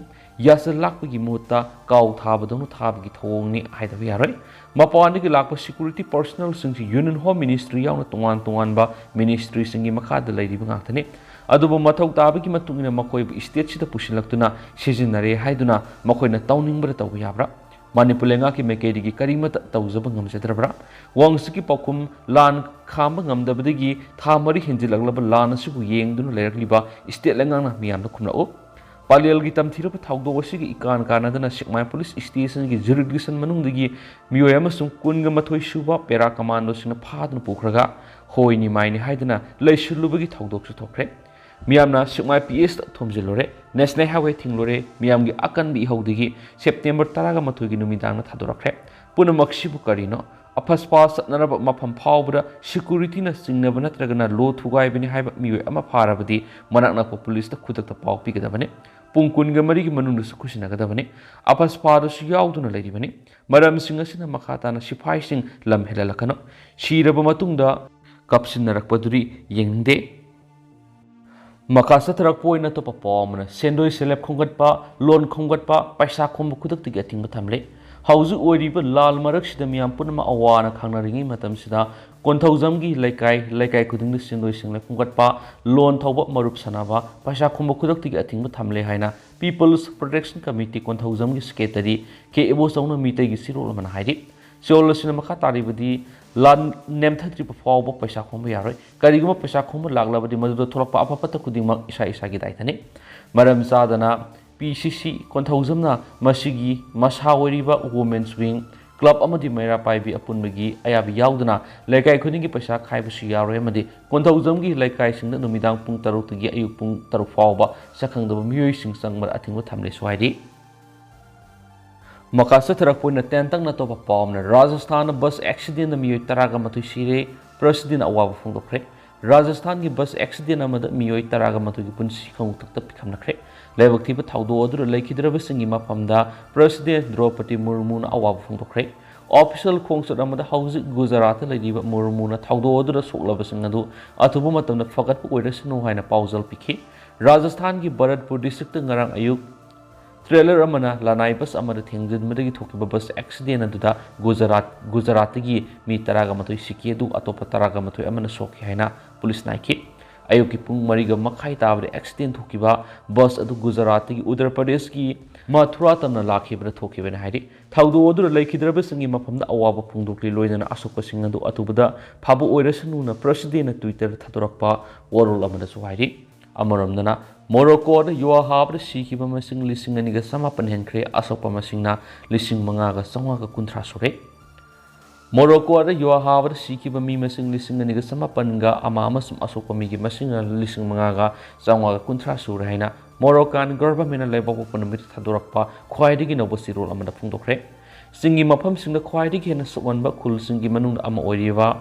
ꯌꯥꯁꯜ ꯂꯥꯛꯄꯒꯤ ꯃꯍꯨꯠꯇ ꯀꯥꯎ ꯊꯥꯕꯗꯧꯅ ꯊꯥꯕꯒꯤ ꯊꯧꯑꯣꯡꯅꯤ ꯍꯥꯏꯗꯕ ꯌꯥꯔꯣꯏ꯫ ꯃꯄꯥꯟꯗꯒꯤ ꯂꯥꯛꯄ ꯁꯦꯀ꯭ꯌꯨꯔꯤꯇꯤ ꯄꯔꯁꯅꯦꯜꯁꯤꯡꯁꯤ ꯌꯨꯅꯤꯌꯟ ꯍꯣꯝ ꯃꯤꯅꯤꯁꯇ꯭ꯔꯤ ꯌꯥꯎꯅ ꯇꯣꯉꯥꯟ ꯇꯣꯉꯥꯟꯕ ꯃꯤꯅꯤꯁꯇ꯭ꯔꯤꯁꯤꯡꯒꯤ ꯃꯈꯥꯗ ꯂꯩꯔꯤꯕ ꯉꯥꯛꯇꯅꯤ꯫ ꯑꯗꯨꯕꯨ ꯃꯊꯧ ꯇꯥꯕꯒꯤ ꯃꯇꯨꯡ ꯏꯟꯅ ꯃꯈꯣꯏꯕꯨ ꯁ꯭ꯇꯦꯠꯁꯤꯗ ꯄꯨꯁꯤꯜꯂꯛꯇꯨꯅ ꯁꯤꯖꯤꯟꯅꯔꯦ ꯍꯥꯏꯗꯨꯅ ꯃꯈꯣꯏꯅ ꯇꯧꯅꯤꯡꯕꯗ ꯇꯧꯕ ꯌꯥꯕ꯭ꯔꯥ? ꯃꯅꯤꯄꯨꯔ ꯂꯩꯉꯥꯛꯀꯤ ꯃꯥꯏꯀꯩꯗꯒꯤ ꯀꯔꯤꯃꯠꯇ ꯇꯧꯖꯕ ꯉꯝꯖꯗ꯭ꯔꯕ꯭ꯔꯥ? ꯋꯥꯡꯆꯠꯀꯤ ꯄꯥꯎꯈꯨꯝ, ꯂꯥꯟ ꯈꯥꯝꯕ ꯉꯝꯗꯕꯗꯒꯤ ꯊꯥ ꯃꯔꯤ ꯍꯦꯟꯖꯤꯜꯂꯛꯂꯕ ꯂꯥꯟ ꯑꯁꯤꯕꯨ ꯌꯦꯡꯗꯨꯅ ꯂꯩꯔꯛꯂꯤꯕ ꯁ꯭ꯇꯦꯠ ꯂꯩꯉꯥꯛꯅ ꯃꯤꯌꯥꯝꯗ ꯈꯨꯝꯂꯛꯎ꯫ ꯄꯂꯦꯜꯒꯤ ꯇꯝꯊꯤꯔꯕ ꯊꯧꯗꯣꯛ ꯑꯁꯤꯒꯤ ꯏꯀꯥꯟ ꯀꯥꯟꯅꯗꯅ ꯁꯦꯛꯃꯥꯏ ꯄꯨꯂꯤꯁ ꯁ꯭ꯇꯦꯁꯟꯒꯤ ꯖꯨꯔꯤꯗꯤꯛꯁꯟ ꯃꯅꯨꯡꯗꯒꯤ ꯃꯤꯑꯣꯏ ꯑꯃꯁꯨꯡ ꯀꯨꯟꯒ ꯃꯥꯊꯣꯏ ꯁꯨꯕ ꯄꯦꯔꯥ ꯀꯃꯥꯟꯗꯣꯁꯤꯡꯅ ꯐꯥꯗꯨꯅ ꯄꯨꯈ꯭ꯔꯒ ꯍꯣꯏꯅꯤ ꯃꯥꯏꯅꯤ ꯍꯥꯏꯗꯨꯅ ꯂꯩꯁꯤꯜꯂꯨꯕꯒꯤ ꯊꯧꯗꯣꯛꯁꯨ ꯊꯣꯛꯈ꯭ꯔꯦ꯫ ꯃꯤꯌꯥꯝꯅ ꯁꯦꯛꯃꯥꯏ ꯄꯤ ꯑꯦꯁꯇ ꯊꯣꯝꯖꯤꯜꯂꯨꯔꯦ, ꯅꯦꯁꯅꯦꯜ ꯍꯥꯏꯋꯦ ꯊꯤꯡꯂꯨꯔꯦ, ꯃꯤꯌꯥꯝꯒꯤ ꯑꯀꯟꯕ ꯏꯍꯧꯗꯒꯤ ꯁꯦꯞꯇꯦꯝꯕꯔ ꯇꯔꯥꯒ ꯃꯥꯊꯣꯏꯒꯤ ꯅꯨꯃꯤꯗꯥꯡꯗ ꯊꯥꯗꯣꯔꯛꯈ꯭ꯔꯦ꯫ ꯄꯨꯝꯅꯃꯛꯁꯤꯕꯨ ꯀꯔꯤꯅꯣ? ꯑꯐꯁꯄꯥ ꯆꯠꯅꯔꯕ ꯃꯐꯝ ꯐꯥꯎꯕꯗ ꯁꯦꯀ꯭ꯌꯨꯔꯤꯇꯤꯅ ꯆꯤꯡꯅꯕ ꯅꯠꯇ꯭ꯔꯒꯅ ꯂꯣ ꯊꯨꯒꯥꯏꯕꯅꯤ ꯍꯥꯏꯕ ꯃꯤꯑꯣꯏ ꯑꯃ ꯐꯥꯔꯕꯗꯤ ꯃꯅꯥꯛ ꯅꯛꯄ ꯄꯨꯂꯤꯁꯇ ꯈꯨꯗꯛꯇ ꯄꯥꯎ ꯄꯤꯒꯗꯕꯅꯤ꯫ ꯄꯨꯡ ꯀꯨꯟꯒ ꯃꯔꯤꯒꯤ ꯃꯅꯨꯡꯗꯁꯨ ꯈꯨꯠꯁꯤꯟꯅꯒꯗꯕꯅꯤ꯫ ꯑꯐꯁꯄꯥꯗꯁꯨ ꯌꯥꯎꯗꯨꯅ ꯂꯩꯔꯤꯕꯅꯤ꯫ ꯃꯔꯝꯁꯤꯡ ꯑꯁꯤꯅ ꯃꯈꯥ ꯇꯥꯅ ꯁꯤꯐꯥꯏꯁꯤꯡ ꯂꯝ ꯍꯦꯜꯍꯜꯂꯛꯀꯅꯨ꯫ ꯁꯤꯔꯕ ꯃꯇꯨꯡꯗ ꯀꯥꯞꯁꯤꯟꯅꯔꯛꯄꯗꯨꯗꯤ ꯌꯦꯡꯅꯤꯡꯗꯦ꯫ ꯃꯈꯥ ꯆꯠꯊꯔꯛꯄ ꯑꯣꯏꯅ ꯑꯇꯣꯞꯄ ꯄꯥꯎ ꯑꯃꯅ, ꯁꯦꯟꯗꯣꯏ ꯁꯦꯜꯂꯦꯞ ꯈꯣꯝꯒꯠꯄ, ꯂꯣꯟ ꯈꯣꯝꯒꯠꯄ, ꯄꯩꯁꯥ ꯈꯣꯝꯕ ꯈꯨꯗꯛꯇꯒꯤ ꯑꯊꯤꯡꯕ ꯊꯝꯂꯦ꯫ ꯍꯧꯖꯤꯛ ꯑꯣꯏꯔꯤꯕ ꯂꯥꯜ ꯃꯔꯛꯁꯤꯗ ꯃꯤꯌꯥꯝ ꯄꯨꯝꯅꯃꯛ ꯑꯋꯥꯅ ꯈꯥꯡꯅꯔꯤꯉꯩ ꯃꯇꯝꯁꯤꯗ, ꯀꯣꯟꯊꯧꯖꯝꯒꯤ ꯂꯩꯀꯥꯏ, ꯂꯩꯀꯥꯏ ꯈꯨꯗꯤꯡꯗ ꯁꯦꯟꯗꯣꯏ ꯁꯦꯜꯂꯦꯞ ꯈꯣꯝꯒꯠꯄ, ꯂꯣꯟ ꯊꯧꯕ, ꯃꯔꯨꯞ ꯁꯥꯟꯅꯕ, ꯄꯩꯁꯥ ꯈꯣꯝꯕ ꯈꯨꯗꯛꯇꯒꯤ ꯑꯊꯤꯡꯕ ꯊꯝꯂꯦ ꯍꯥꯏꯅ People's Protection Committee ꯀꯣꯟꯊꯧꯖꯝꯒꯤ ꯁꯦꯀ꯭ꯔꯦꯇꯔꯤ ꯀꯦ ꯏꯕꯣꯆꯧꯅ ꯃꯤꯇꯩꯒꯤ ꯆꯦꯔꯣꯜ ꯑꯃꯅ ꯍꯥꯏꯔꯤ꯫ ꯆꯦꯔꯣꯜ ꯑꯁꯤꯅ ꯃꯈꯥ ꯇꯥꯔꯤꯕꯗꯤ, ꯂꯥꯟ ꯅꯦꯝꯊꯗ꯭ꯔꯤꯕ ꯐꯥꯎꯕ ꯄꯩꯁꯥ ꯈꯣꯝꯕ ꯌꯥꯔꯣꯏ꯫ ꯀꯔꯤꯒꯨꯝꯕ ꯄꯩꯁꯥ ꯈꯣꯝꯕ ꯂꯥꯛꯂꯕꯗꯤ, ꯃꯗꯨꯗ ꯊꯣꯛꯂꯛꯄ ꯑꯐ ꯐꯠꯇ ꯈꯨꯗꯤꯡꯃꯛ ꯏꯁꯥ ꯏꯁꯥꯒꯤ ꯗꯥꯏꯇꯅꯤ꯫ ꯃꯔꯝ ꯆꯥꯗꯅ ꯄꯤ ꯁꯤ ꯁꯤ ꯀꯣꯟꯊꯧꯖꯝꯅ ꯃꯁꯤꯒꯤ ꯃꯁꯥ ꯑꯣꯏꯔꯤꯕ Women's Wing, club ꯑꯃꯗꯤ ꯃꯩꯔꯥ ꯄꯥꯏꯕꯤ ꯑꯄꯨꯟꯕꯒꯤ ꯑꯌꯥꯕ ꯌꯥꯎꯗꯅ ꯂꯩꯀꯥꯏ ꯈꯨꯗꯤꯡꯒꯤ ꯄꯩꯁꯥ ꯈꯥꯏꯕꯁꯨ ꯌꯥꯔꯣꯏ ꯑꯃꯗꯤ ꯀꯣꯟꯊꯧꯖꯝꯒꯤ ꯂꯩꯀꯥꯏꯁꯤꯡꯗ ꯅꯨꯃꯤꯗꯥꯡ ꯄꯨꯡ ꯇꯔꯨꯛꯇꯒꯤ ꯑꯌꯨꯛ ꯄꯨꯡ ꯇꯔꯨꯛ ꯐꯥꯎꯕ ꯁꯛꯈꯪꯗꯕ ꯃꯤꯑꯣꯏꯁꯤꯡ ꯆꯪꯕꯗ ꯑꯊꯤꯡꯕ ꯊꯝꯂꯦꯁꯨ ꯍꯥꯏꯔꯤ꯫ ꯃꯈꯥ ꯆꯠꯊꯔꯛꯄ ꯑꯣꯏꯅ ꯇꯦꯟꯇꯛꯅ ꯑꯇꯣꯞꯄ ꯄꯥꯎ ꯑꯃꯅ, ꯔꯥꯖꯁꯊꯥꯟꯗ ꯕꯁ ꯑꯦꯛꯁꯤꯗꯦꯟꯗ ꯃꯤꯑꯣꯏ ꯇꯔꯥꯒ ꯃꯥꯊꯣꯏ ꯁꯤꯔꯦ, ꯄ꯭ꯔꯁꯤꯗꯦꯟꯅ ꯑꯋꯥꯕ ꯐꯣꯡꯗꯣꯛꯈ꯭ꯔꯦ꯫ ꯔꯥꯖꯁꯊꯥꯟꯒꯤ ꯕꯁ ꯑꯦꯛꯁꯤꯗꯦꯟ ꯑꯃꯗ ꯃꯤꯑꯣꯏ ꯇꯔꯥꯒ ꯃꯥꯊꯣꯏꯒꯤ ꯄꯨꯟꯁꯤ ꯈꯣꯡꯊꯛꯇ ꯄꯤꯈꯝꯅꯈ꯭ꯔꯦ꯫ ꯂꯥꯏꯕꯛ ꯊꯤꯕ ꯊꯧꯗꯣꯛ ꯑꯗꯨꯗ ꯂꯩꯈꯤꯗ꯭ꯔꯕꯁꯤꯡꯒꯤ ꯃꯐꯝꯗ ꯄ꯭ꯔꯁꯤꯗꯦꯟ ꯗ꯭ꯔꯧꯄꯗꯤ ꯃꯨꯔꯃꯨꯅ ꯑꯋꯥꯕ ꯐꯣꯡꯗꯣꯛꯈ꯭ꯔꯦ꯫ ꯑꯣꯐꯤꯁꯤꯌꯦꯜ ꯈꯣꯡꯆꯠ ꯑꯃꯗ ꯍꯧꯖꯤꯛ ꯒꯨꯖꯔꯥꯠꯇ ꯂꯩꯔꯤꯕ ꯃꯨꯔꯃꯨꯅ ꯊꯧꯗꯣꯛ ꯑꯗꯨꯗ ꯁꯣꯛꯂꯕꯁꯤꯡ ꯑꯗꯨ ꯑꯊꯨꯕ ꯃꯇꯝꯗ ꯐꯒꯠꯄ ꯑꯣꯏꯔꯁꯅꯨ ꯍꯥꯏꯅ ꯄꯥꯎꯖꯦꯜ ꯄꯤꯈꯤ꯫ ꯔꯥꯖꯁꯊꯥꯟꯒꯤ ꯚꯔꯠꯄꯨꯔ ꯗꯤꯁꯇ꯭ꯔꯤꯛꯇ ꯉꯔꯥꯡ ꯑꯌꯨꯛ ꯇ꯭ꯔꯦꯂꯔ ꯑꯃꯅ ꯂꯅꯥꯏ ꯕꯁ ꯑꯃꯗ ꯊꯦꯡꯖꯤꯟꯕꯗꯒꯤ ꯊꯣꯛꯈꯤꯕ ꯕꯁ ꯑꯦꯛꯁꯤꯗꯦꯟ ꯑꯗꯨꯗ ꯒꯨꯖꯔꯥꯠ, ꯒꯨꯖꯔꯥꯠꯇꯒꯤ ꯃꯤ ꯇꯔꯥꯒ ꯃꯥꯊꯣꯏ ꯁꯤꯈꯤ, ꯑꯗꯨ ꯑꯇꯣꯞꯄ ꯇꯔꯥꯒ ꯃꯥꯊꯣꯏ ꯑꯃꯅ ꯁꯣꯛꯈꯤ ꯍꯥꯏꯅ ꯄꯨꯂꯤꯁꯅ ꯍꯥꯏꯈꯤ꯫ ꯑꯌꯨꯛꯀꯤ ꯄꯨꯡ ꯃꯔꯤꯒ ꯃꯈꯥꯏ ꯇꯥꯕꯗ ꯑꯦꯛꯁꯤꯗꯦꯟ ꯊꯣꯛꯈꯤꯕ ꯕꯁ ꯑꯗꯨ ꯒꯨꯖꯔꯥꯠꯇꯒꯤ ꯎꯠꯇꯔ ꯄ꯭ꯔꯗꯦꯁꯀꯤ ꯃꯊꯨꯔꯥ ꯇꯝꯅ ꯂꯥꯛꯈꯤꯕꯅ ꯊꯣꯛꯈꯤꯕꯅꯤ ꯍꯥꯏꯔꯤ꯫ ꯊꯧꯗꯣꯛ ꯑꯗꯨꯗ ꯂꯩꯈꯤꯗ꯭ꯔꯕꯁꯤꯡꯒꯤ ꯃꯐꯝꯗ ꯑꯋꯥꯕ ꯐꯣꯡꯗꯣꯛꯂꯤ, ꯂꯣꯏꯅꯅ ꯑꯁꯣꯛꯄꯁꯤꯡ ꯑꯗꯨ ꯑꯊꯨꯕꯗ ꯐꯕ ꯑꯣꯏꯔꯁꯅꯨꯅ ꯄ꯭ꯔꯁꯤꯗꯦꯟꯅ ꯇ꯭ꯋꯤꯇꯔꯗ ꯊꯥꯗꯣꯔꯛꯄ ꯋꯥꯔꯣꯜ ꯑꯃꯗꯁꯨ ꯍꯥꯏꯔꯤ꯫ ꯑꯃꯔꯣꯝꯗꯅ, ꯃꯣꯔꯣꯀꯣꯗ ꯌꯨꯍꯥꯕꯗ ꯁꯤꯈꯤꯕ ꯃꯁꯤꯡ ꯂꯤꯁꯤꯡ ꯑꯅꯤꯒ ꯆꯃꯥꯄꯟ ꯍꯦꯟꯈ꯭ꯔꯦ, ꯑꯁꯣꯛꯄ ꯃꯁꯤꯡꯅ ꯂꯤꯁꯤꯡ ꯃꯉꯥꯒ ꯆꯥꯝꯃꯉꯥꯒ ꯀꯨꯟꯊ꯭ꯔꯥ ꯁꯨꯔꯦ꯫ ꯃꯣꯔꯣꯀꯣꯗ ꯌꯨꯍꯥꯕꯗ ꯁꯤꯈꯤꯕ ꯃꯤ ꯃꯁꯤꯡ ꯂꯤꯁꯤꯡ ꯑꯅꯤꯒ ꯆꯃꯥꯄꯟꯒ ꯑꯃ ꯑꯃꯁꯨꯡ ꯑꯁꯣꯛꯄ ꯃꯤꯒꯤ ꯃꯁꯤꯡꯅ ꯂꯤꯁꯤꯡ ꯃꯉꯥꯒ ꯆꯥꯝꯃꯉꯥꯒ ꯀꯨꯟꯊ꯭ꯔꯥ ꯁꯨꯔꯦ ꯍꯥꯏꯅ ꯃꯣꯔꯣꯀꯥꯟ ꯒꯔꯚꯔꯟꯃꯦꯟꯅ ꯂꯩꯕꯥꯛꯄꯣꯛꯄ ꯅꯨꯃꯤꯠꯇ ꯊꯥꯗꯣꯔꯛꯄ ꯈ꯭ꯋꯥꯏꯗꯒꯤ ꯅꯧꯕ ꯆꯦꯔꯣꯜ ꯑꯃꯗ ꯐꯣꯡꯗꯣꯛꯈ꯭ꯔꯦ꯫ ꯆꯤꯡꯒꯤ ꯃꯐꯝꯁꯤꯡꯗ ꯈ꯭ꯋꯥꯏꯗꯒꯤ ꯍꯦꯟꯅ ꯁꯣꯛꯍꯟꯕ ꯈꯨꯜꯁꯤꯡꯒꯤ ꯃꯅꯨꯡꯗ ꯑꯃ ꯑꯣꯏꯔꯤꯕ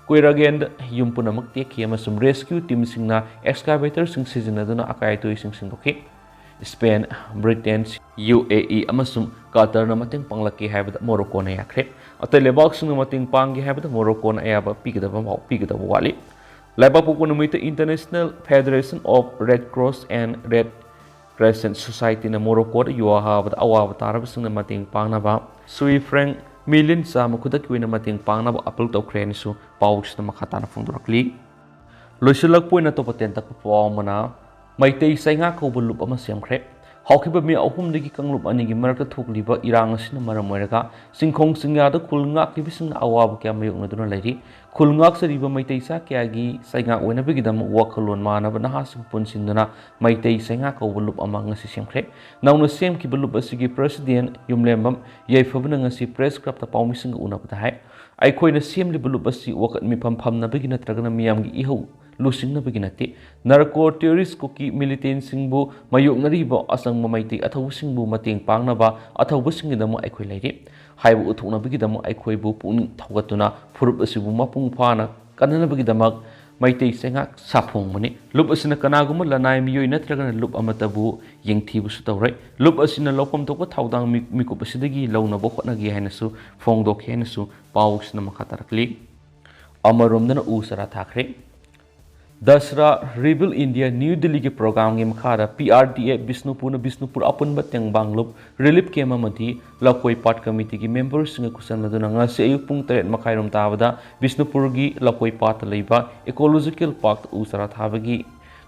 ꯀꯨꯏꯔꯥꯒꯦꯟꯗ ꯌꯨꯝ ꯄꯨꯝꯅꯃꯛ ꯇꯦꯛꯈꯤ ꯑꯃꯁꯨꯡ ꯔꯦꯁꯀ꯭ꯌꯨ ꯇꯤꯝꯁꯤꯡꯅ ꯑꯦꯛꯁꯀꯥꯚꯦꯇꯔꯁꯤꯡ ꯁꯤꯖꯤꯟꯅꯗꯨꯅ ꯑꯀꯥꯏ ꯑꯇꯣꯏꯁꯤꯡ ꯁꯦꯡꯗꯣꯛꯈꯤ꯫ ꯁ꯭ꯄꯦꯟ, ꯕ꯭ꯔꯤꯇꯦꯟ, ꯌꯨ ꯑꯦ ꯏ ꯑꯃꯁꯨꯡ ꯀꯇꯔꯅ ꯃꯇꯦꯡ ꯄꯥꯡꯂꯛꯀꯦ ꯍꯥꯏꯕꯗ ꯃꯣꯔꯣꯀꯣꯅ ꯌꯥꯈ꯭ꯔꯦ꯫ ꯑꯇꯩ ꯂꯩꯕꯥꯛꯁꯤꯡꯅ ꯃꯇꯦꯡ ꯄꯥꯡꯒꯦ ꯍꯥꯏꯕꯗ ꯃꯣꯔꯣꯀꯣꯅ ꯑꯌꯥꯕ ꯄꯤꯒꯗꯕ ꯄꯤꯒꯗꯕ ꯋꯥꯠꯂꯤ꯫ ꯂꯩꯕꯥꯛꯄꯣꯛꯄ ꯅꯨꯃꯤꯠꯇ International Federation of Red Cross and Red Crescent Societyꯅ ꯃꯣꯔꯣꯀꯣꯗ ꯌꯨꯍꯥ ꯍꯥꯕꯗ ꯑꯋꯥꯕ ꯇꯥꯔꯕꯁꯤꯡꯅ ꯃꯇꯦꯡ ꯄꯥꯡꯅꯕ Swiss franc million ꯆꯥꯝꯃ ꯈꯨꯗꯛꯀꯤ ꯑꯣꯏꯅ ꯃꯇꯦꯡ ꯄꯥꯡꯅꯕ appeal ꯇꯧꯈ꯭ꯔꯦ ꯍꯥꯏꯅꯁꯨ ꯄꯥꯎꯁꯤꯗ ꯃꯈꯥ ꯇꯥꯅ ꯐꯣꯡꯗꯣꯔꯛꯂꯤ꯫ ꯂꯣꯏꯁꯤꯜꯂꯛꯄ ꯑꯣꯏꯅ ꯑꯇꯣꯞꯄ ꯇꯦꯟꯇꯛꯄ ꯄꯥꯎ ꯑꯃꯅ, ꯃꯩꯇꯩ ꯆꯩꯉꯥꯛ ꯀꯧꯕ ꯂꯨꯞ ꯑꯃ ꯁꯦꯝꯈ꯭ꯔꯦ꯫ ꯍꯧꯈꯤꯕ ꯃꯦ ꯑꯍꯨꯝꯗꯒꯤ ꯀꯥꯡꯂꯨꯞ ꯑꯅꯤꯒꯤ ꯃꯔꯛꯇ ꯊꯣꯛꯂꯤꯕ ꯏꯔꯥꯡ ꯑꯁꯤꯅ ꯃꯔꯝ ꯑꯣꯏꯔꯒ ꯆꯤꯡꯈꯣꯡ ꯆꯤꯡꯌꯥꯗ ꯈꯨꯜ ꯉꯥꯛꯂꯤꯕꯁꯤꯡꯅ ꯑꯋꯥꯕ ꯀꯌꯥ ꯃꯥꯌꯣꯛꯅꯗꯨꯅ ꯂꯩꯔꯤ꯫ ꯈꯨꯜ ꯉꯥꯛꯆꯔꯤꯕ ꯃꯩꯇꯩ ꯆꯥ ꯀꯌꯥꯒꯤ ꯆꯩꯉꯥꯛ ꯑꯣꯏꯅꯕꯒꯤꯗꯃꯛ ꯋꯥꯈꯜꯂꯣꯟ ꯃꯥꯟꯅꯕ ꯅꯍꯥꯁꯤꯡ ꯄꯨꯟꯁꯤꯟꯗꯨꯅ ꯃꯩꯇꯩ ꯆꯩꯉꯥꯛ ꯀꯧꯕ ꯂꯨꯞ ꯑꯃ ꯉꯁꯤ ꯁꯦꯝꯈ꯭ꯔꯦ꯫ ꯅꯧꯅ ꯁꯦꯝꯈꯤꯕ ꯂꯨꯞ ꯑꯁꯤꯒꯤ president ꯌꯨꯝꯂꯦꯝꯕꯝ ꯌꯥꯏꯐꯕꯅ ꯉꯁꯤ press clubꯇ ꯄꯥꯎꯃꯤꯁꯤꯡꯒ ꯎꯅꯕꯗ ꯍꯥꯏ, ꯑꯩꯈꯣꯏꯅ ꯁꯦꯝꯂꯤꯕ ꯂꯨꯞ ꯑꯁꯤ ꯋꯥꯀꯠ ꯃꯤꯐꯝ ꯐꯝꯅꯕꯒꯤ ꯅꯠꯇ꯭ꯔꯒꯅ ꯃꯤꯌꯥꯝꯒꯤ ꯏꯍꯧ ꯂꯨꯆꯤꯡꯅꯕꯒꯤ ꯅꯠꯇꯦ꯫ Narco terrorist ꯀꯨꯀꯤ militantꯁꯤꯡꯕꯨ ꯃꯥꯌꯣꯛꯅꯔꯤꯕ ꯑꯆꯪꯕ ꯃꯩꯇꯩ ꯑꯊꯧꯕꯁꯤꯡꯕꯨ ꯃꯇꯦꯡ ꯄꯥꯡꯅꯕ ꯑꯊꯧꯕꯁꯤꯡꯒꯤꯗꯃꯛ ꯑꯩꯈꯣꯏ ꯂꯩꯔꯤ ꯍꯥꯏꯕ ꯎꯠꯊꯣꯛꯅꯕꯒꯤꯗꯃꯛ ꯑꯩꯈꯣꯏꯕꯨ ꯄꯨꯛꯅꯤꯡ ꯊꯧꯒꯠꯇꯨꯅ ꯐꯨꯔꯨꯞ ꯑꯁꯤꯕꯨ ꯃꯄꯨꯡ ꯐꯥꯅ ꯀꯟꯅꯅꯕꯒꯤꯗꯃꯛ ꯃꯩꯇꯩ ꯆꯩꯉꯥꯛ ꯁꯥꯐꯣꯡꯕꯅꯤ꯫ ꯂꯨꯞ ꯑꯁꯤꯅ ꯀꯅꯥꯒꯨꯝꯕ ꯂꯅꯥꯏ ꯃꯤꯑꯣꯏ ꯅꯠꯇ꯭ꯔꯒꯅ ꯂꯨꯞ ꯑꯃꯠꯇꯕꯨ ꯌꯦꯡꯊꯤꯕꯁꯨ ꯇꯧꯔꯣꯏ꯫ ꯂꯨꯞ ꯑꯁꯤꯅ ꯂꯧꯐꯝ ꯊꯣꯛꯄ ꯊꯧꯗꯥꯡ ꯃꯤ-, ꯃꯤꯀꯨꯞ ꯑꯁꯤꯗꯒꯤ ꯂꯧꯅꯕ ꯍꯣꯠꯅꯒꯦ ꯍꯥꯏꯅꯁꯨ ꯐꯣꯡꯗꯣꯛꯈꯤ ꯍꯥꯏꯅꯁꯨ ꯄꯥꯎꯁꯤꯅ ꯃꯈꯥ ꯇꯥꯔꯛꯂꯤ꯫ ꯑꯃꯔꯣꯝꯗꯅ ꯎ ꯆꯥꯔꯥ ꯊꯥꯈ꯭ꯔꯦ꯫ ꯗꯁꯔꯥ Rebuild India New Delhiꯒꯤ programꯒꯤ ꯃꯈꯥꯗ P R D A ꯕꯤꯁꯅꯨꯄꯨꯔꯅ Bishnupur ꯑꯄꯨꯟꯕ ꯇꯦꯡꯕꯥꯡꯂꯨꯞ relief camp ꯑꯃꯗꯤ ꯂꯧꯀꯣꯏ ꯄꯥꯠ committeeꯒꯤ memberꯁꯤꯡꯒ ꯈꯨꯠꯁꯝꯅꯗꯨꯅ ꯉꯁꯤ ꯑꯌꯨꯛ ꯄꯨꯡ ꯇꯔꯦꯠ ꯃꯈꯥꯏꯔꯣꯝ ꯇꯥꯕꯗ ꯕꯤꯁꯅꯨꯄꯨꯔꯒꯤ ꯂꯧꯀꯣꯏ ꯄꯥꯠꯇ ꯂꯩꯕ Ecological Parkꯇ ꯎ ꯆꯥꯔꯥ ꯊꯥꯕꯒꯤ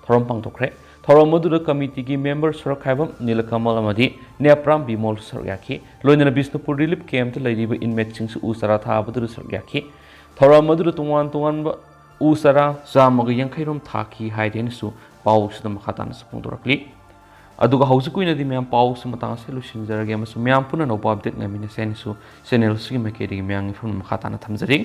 ꯊꯧꯔꯝ ꯄꯥꯡꯊꯣꯛꯈ꯭ꯔꯦ꯫ ꯊꯧꯔꯝ ꯑꯗꯨꯗ committeeꯒꯤ member ꯁꯣꯔꯛꯈꯥꯏꯕꯝ ꯅꯤꯂꯀꯃꯜ ꯑꯃꯗꯤ ꯅꯦꯄ꯭ꯔꯥꯝ ꯕꯤꯃꯣꯜꯁꯨ ꯁꯔꯨꯛ ꯌꯥꯈꯤ꯫ ꯂꯣꯏꯅꯅ ꯕꯤꯁꯅꯨꯄꯨꯔ relief campꯇ ꯂꯩꯔꯤꯕ inmateꯁꯤꯡꯁꯨ ꯎ ꯆꯥꯔꯥ ꯊꯥꯕꯗꯨꯗ ꯁꯔꯨꯛ ꯌꯥꯈꯤ꯫ ꯊꯧꯔꯝ ꯑꯗꯨꯗ ꯇꯣꯉꯥꯟ ꯇꯣꯉꯥꯟꯕ ꯎ ꯆꯥꯔꯥ ꯆꯥꯝꯃꯒ ꯌꯥꯡꯈꯩ ꯔꯣꯝ ꯊꯥꯈꯤ ꯍꯥꯏꯔꯤ ꯍꯥꯏꯅꯁꯨ ꯄꯥꯎꯁꯤꯗ ꯃꯈꯥ ꯇꯥꯅꯁꯨ ꯐꯣꯡꯗꯣꯔꯛꯂꯤ꯫ ꯑꯗꯨꯒ ꯍꯧꯖꯤꯛꯀꯤ ꯑꯣꯏꯅꯗꯤ ꯃꯌꯥꯝ ꯄꯥꯎꯁꯤ ꯃꯇꯥꯡ ꯑꯁꯤꯗ ꯂꯣꯏꯁꯤꯟꯖꯔꯒꯦ ꯑꯃꯁꯨꯡ ꯃꯌꯥꯝ ꯄꯨꯟꯅ ꯑꯅꯧꯕ update ꯉꯥꯏꯃꯤꯟꯅꯁꯦ ꯍꯥꯏꯅꯁꯨ channel ꯑꯁꯤꯒꯤ ꯃꯥꯏꯀꯩꯗꯒꯤ ꯃꯌꯥꯝꯒꯤ ꯃꯐꯝꯗ ꯃꯈꯥ ꯇꯥꯅ ꯊꯝꯖꯔꯤ꯫